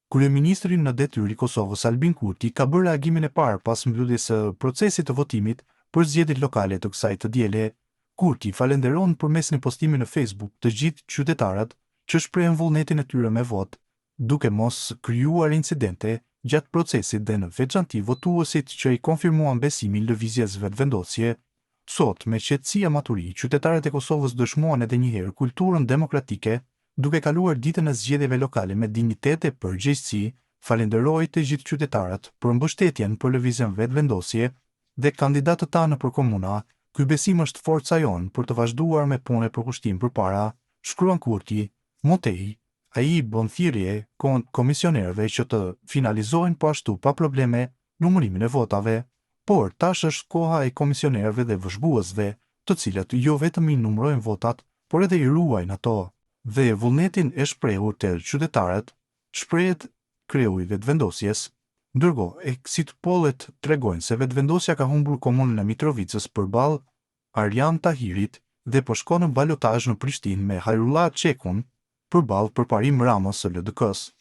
Kryeministri në detyrë i Kosovës Albin Kurti ka bërë reagimin e parë pas mbylljes së procesit të votimit për zgjedhjet lokale të kësaj të diele. Kurti falenderon përmes një postimi në Facebook të gjithë qytetarët që shprehën vullnetin e tyre me votë, duke mos krijuar incidente gjatë procesit dhe në veçanti votuesit që i konfirmuan besimin Lëvizjes Vetëvendosje. Sot, me qetësi e maturi, qytetarët e Kosovës dëshmuan edhe një herë kulturën demokratike duke kaluar ditën e zgjedhjeve lokale me dinjitet e përgjegjësi, falenderoj të gjithë qytetarët për mbështetjen për Lëvizjen Vetëvendosje dhe kandidatët tanë nëpër komuna, ky besim është forca jonë për të vazhduar me punë e përkushtim përpara, shkruan Kurti. Më tej, ai i bën thirrje komisionerëve që të finalizojnë po ashtu pa probleme numërimin e votave. Por, tash është koha e komisionerëve dhe vëzhguesve, të cilët jo vetëm i numërojnë votat, por edhe i ruajnë ato. Dhe vullnetin e shprehur te qytetarët, shprehet kreu i Vetëvendosjes. Ndërkohë, exit pollet tregojnë se Vetëvendosja ka humbur komunën e Mitrovicës përballë Arian Tahirit dhe po shkon në balotazh në Prishtinë me Hajrullah Çekun përballë Përparim Ramës së LDK-së.